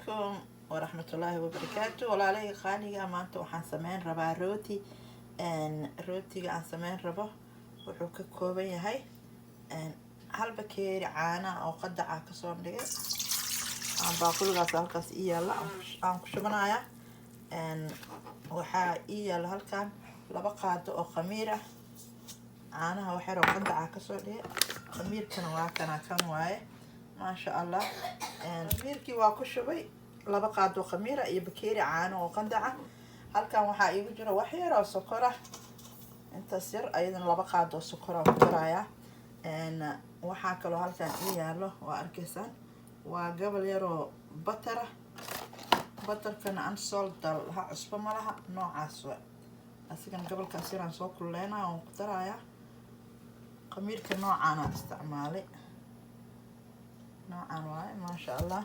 Calaykum waraxmatullaahi wabarakaatu. Walaalahii qaaliga, maanta waxaan sameyn rabaa rooti. Rootiga aan sameyn rabo wuxuu ka kooban yahay hal bakeeri caana oo qadaca kasoo dhigay aan baaquligaas halkaas ii yaalla aan ku shubanaya. Waxaa ii yaalla halkan 2 qaado oo khamiir ah. Caanaha waxyar oo qandaca kasoo dhigay, khamiirkana waa kana, kan waaye, maasha Allah. Khamiirkii waa ku shubay, 2 qaado khamiira iyo bakeeri caano oo qandaca. Halkan waxaa iigu jira wax yar oo sokor ah, intaas yar, ayadana 2 qaado oo sokor aan ku darayaa. Waxaa kaloo halkan ii yaalo, waa arkaysaan, waa gobol yar oo butter ah. Butterkana unsalted laha, cusbo ma laha, noocaas wa. Asigana gobolkaas yaraan soo kululeynaya, waan ku darayaa. Khamiirka noocaana isticmaalay, noocan waaye, maasha Allah.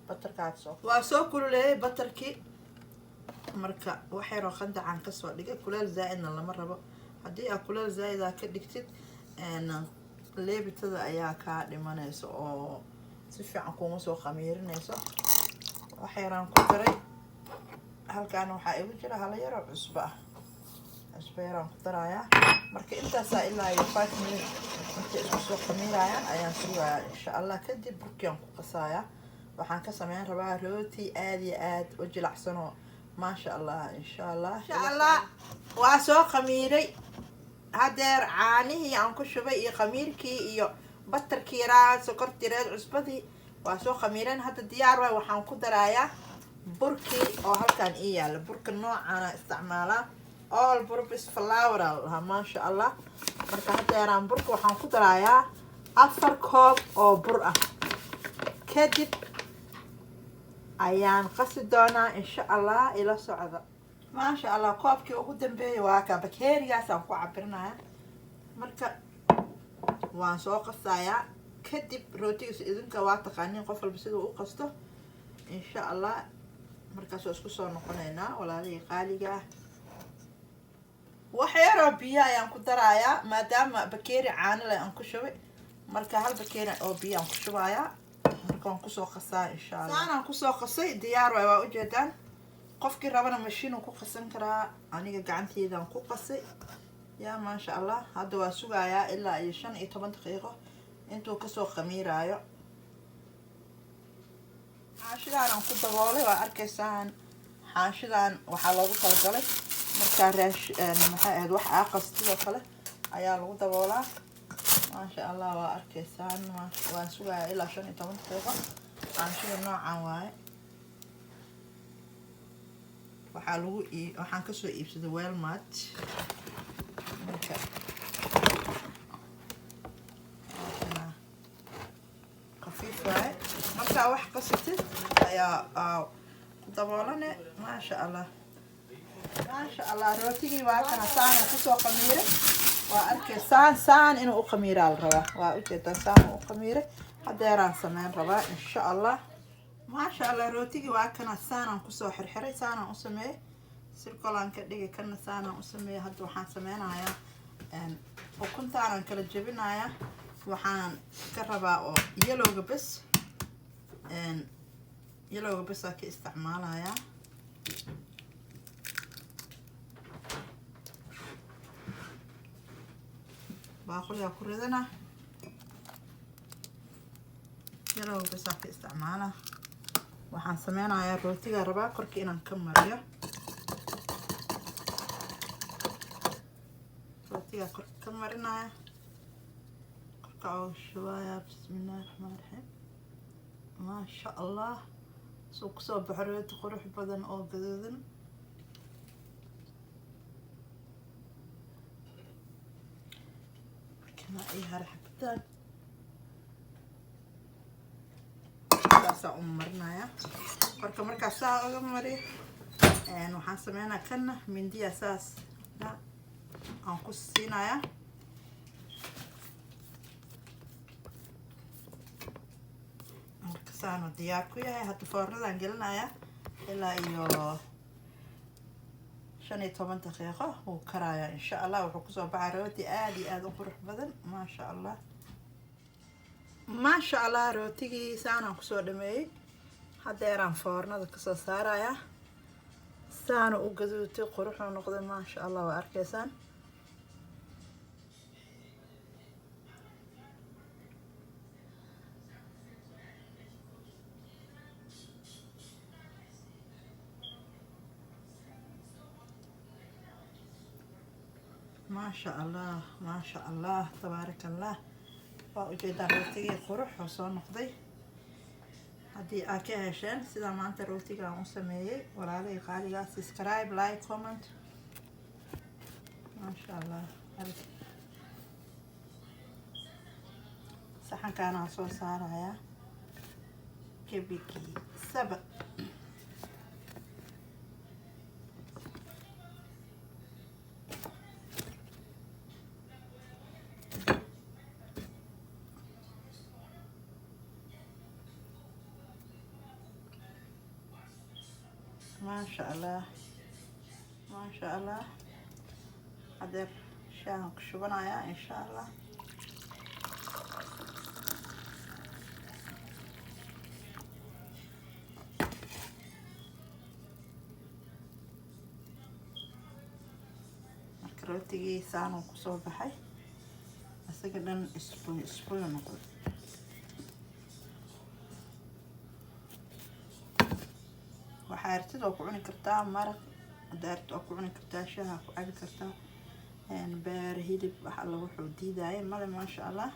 Butterkaas waa soo kululeeyay butterkii. Marka wax yaroo qandacaan kasoo dhigay, kuleel zaa-idna lama rabo. Haddii aa kuleel zaa-id aa ka dhigtid, leebitada ayaa kaa dhimanaysa oo si fiican kuma soo khamiirinayso. Wax yaraan ku daray. Halkaan waxaa igu jira hala yaroo cusbo ah, cusbo yaraan ku darayaa. Marka intaasaa ilaa iyo 5 minute intay isku soo khamiirayaan ayaan sugayaa, insha Allah. Kadib burkiaan ku qasayaa. Waxaan ka sameyn rabaa rooti aada iyo aada u jilacsanoo, maasha Allah, insha Allah, insha Allah. Waa soo khamiiray hadeer caanihii aan ku shubay iyo khamiirkii iyo butterkii yaraa, sokortii reed, cusbadii waa soo khamiireen. Hadda diyaar waay. Waxaan ku darayaa burkii oo halkan ii yaala. Burka noocaana isticmaalaa, all purpose flour aa lahaa, maasha Allah. Marka hadeeraan burka waxaan ku darayaa 4 koob oo bur ah. Kadib ayaan qasi doonaa, insha Allah. Ila socda. Maasha Allah, koobkii ugu dambeeyay waa ka, bakeerigaasaan ku cabirinaya. Marka waan soo qasayaa. Kadib rootigiisa idinka waa taqaaniin, qof walba siduu u qasto, insha Allah. Markaas waa isku soo noqonaynaa, walaalihii qaaliga ah. Wax yaroo biyo ayaan ku darayaa, maadaama bakeeri caano leh aan ku shubay. Marka hal bakeeri oo biyo aan ku shubayaa. Marka waan kusoo qasaa, insha Allah. Saanaan kusoo qasay, diyaar waay, waa ujeedaan. Qofkii rabana mashiinuu ku qasan karaa, aniga gacanteydaan ku qasay. Yaa, maasha Allah. Hadda waa sugayaa ilaa iyo 15 daqiiqo intuu kasoo khamiiraayo. Xaashidan aan ku daboolay waa arkaysaan. Xaashidan waxaa loogu talagalay markaa raash, maxay ahayd, wax aaqas sidoo kale ayaa lagu daboolaa, maasha Allah. Waa arkaysaan, waan sugayaa ilaa 15 daqiiqo. Xaashida noocan waaye. Waxaa lagu waxaan kasoo iibsaday Walmart. Marka waakana, khafiif waaye. Markaa wax qasatid ayaa ku daboolane, maasha Allah, maasha Allah. Rootigii waa kana, saana kusoo khamiiray, waa arkay. Saan saan inuu u khamiiraa la rabaa, waa ujeedaa, saan u khamiiray. Hadeeraan sameyn rabaa, insha Allah. Maasha Allah, rootigii waa kana, saanaan kusoo xirxiray, saanaan u sameeyey, circle-aan ka dhigay, kana saanaan u sameeyey. Hadda waxaan sameynayaa ukuntaanaan kala jebinayaa. Waxaan ka rabaa oo yellowga bes, yellowga besaa ka isticmaalayaa. Baaquligaa ku ridana, yellowga besaa ka isticmaala. Waxaan sameynayaa rootigaa rabaa korka inaan ka mariyo. Rootigaa korka ka marinaya, korka oo shubaya. Bismillahi raxmaan raxiim. Maasha Allah, suu kusoo baxo rooti qurux badan oo gaduudan. Kana ii hara xabataan saasaa u marinaya korka. Markaa saa uga mariyo, waxaan sameynaya kana mindiya saas aan ku siinayaa. Marka saanu diyaar ku yahay. Hadda foornadaan gelinayaa ilaa iyo 15 daqiiqo wuu karayaa, insha Allah. Wuxuu kusoo baxaa rooti aada iyo aada u qurux badan, maasha Allah, maasha Allah. Rootigii saanaan kusoo dhameeyey. Haddeeraan foornada kasoo saarayaa. Saana u gaduutay, quruxuu noqday, maasha Allah. Waa arkaysaan. Maasha Allah, maasha Allah, tabaaraka Allah. Waa ujeedaan, rootigii quruxuu soo noqday. Haddii aad ka hesheen sida maanta rootigaan u sameeyey, walaalihii qaaligaa, subscribe, like, comment. Maasha Allah. Saxankaanaan soo saarayaa gebigii saba. Maasha Allah, maasha Allah. Hadeer shaahan ku shubanayaa, insha Allah. Marka rootigii saanuu kusoo baxay, isaga dhan isbuy isbuy noqday. Waxaa artid waa ku cuni kartaa maraq, haddaa artid waa ku cuni kartaa shaaha, ku cabi kartaa beer, hilib, wax alla wuxuu diidaya male. Maasha Allah.